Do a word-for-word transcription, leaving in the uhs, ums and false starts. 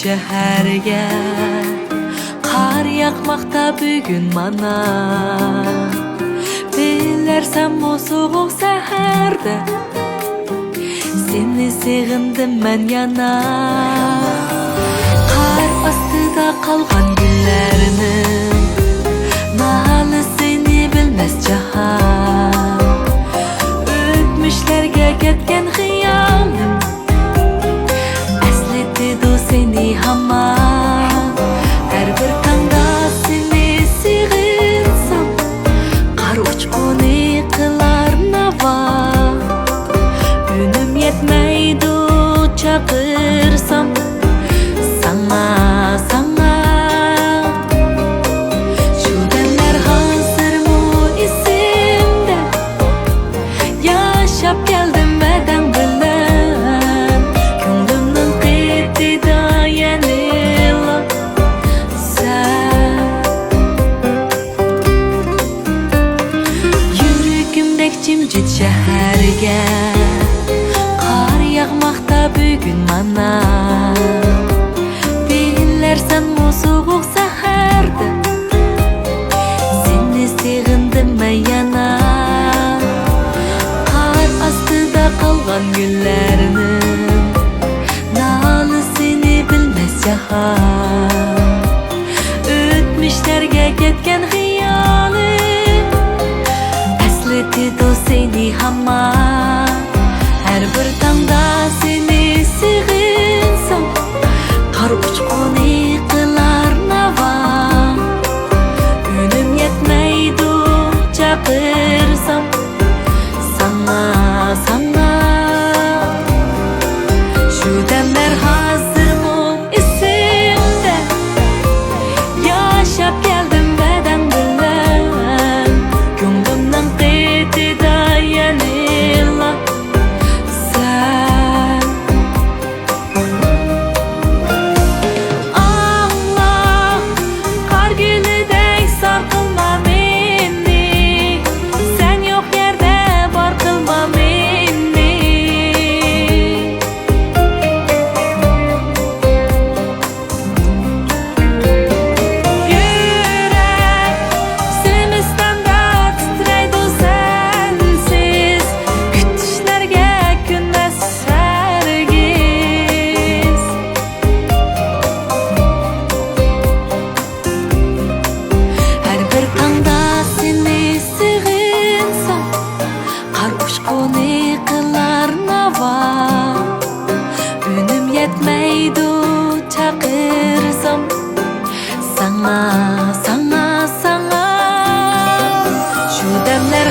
شەھەرگە قار ياغماقتا بۈگۈن مانا. بىلەرسەنمۇ سوغۇق سەھەردە سېنى سېغىندىم مەن يەنە. قار ئاستىدا قالغان گۈللەرنىڭ نالىسىنى بىلمەس جاھان. ئۆتمۈشلەرگە كەتكەن خىيالىم ئەسلىتىدۇ سېنى ھامان. ھەر بىر تاڭدا سېنى سېغىنسام، قار ئۇچقۇنى قىلار ناۋا. ئۈنۈم يەتمەيدۇ چاقىرسام، ساڭا، ساڭا. شۇ دەملەر ھازىرمۇ ئېسىمدە. ياشاپ كەلدىم ۋەدەڭ بىلەن، كۆڭلۈمنىڭ قېتىدا يەنىلا سەن. يۈرىكىمدەك جىمجىت شەھەرگە قار ياغماقتا بۈگۈن مانا. بىلەرسەنمۇ سوغۇق سەھەردە سېنى سېغىندىم مەن يەنە. قار ئاستىدا قالغان گۈللەرنىڭ نالىسىنى بىلمەس جاھان. ئۆتمۈشلەرگە كەتكەن خىيالىم ئەسلىتىدۇ سېنى ھامان. ھەر بىر تاڭدا سېنى سېغىنسام، قار ئۇچقۇنى قىلار ناۋا. ئۈنۈم يەتمەيدۇ چاقىرسام، ساڭا، ساڭا. شۇ دەملەر ھازىرمۇ ئېسىمدە. ياشاپ كەلدىم ۋەدەڭ بىلەن، كۆڭلۈمنىڭ قېتىدا يەنىلا سەن. ئاڭلا، قار گۈلىدەك سارقىلما مېنى، سەن يوق يەردە بار قىلما مېنى. يۈرەك زىمىستاندا تىترەيدۇ سەنسىز، كۈتۈشلەرگە كۆنمەس ھەرگىز. ھەر بىر تاڭدا سېنى سېغىنسام، قار ئۇچقۇنى قىلار ناۋا. ئۈنۈم يەتمەيدۇ چاقىرسام، ساڭا، ساڭا، ساڭا. شۇ دەملەر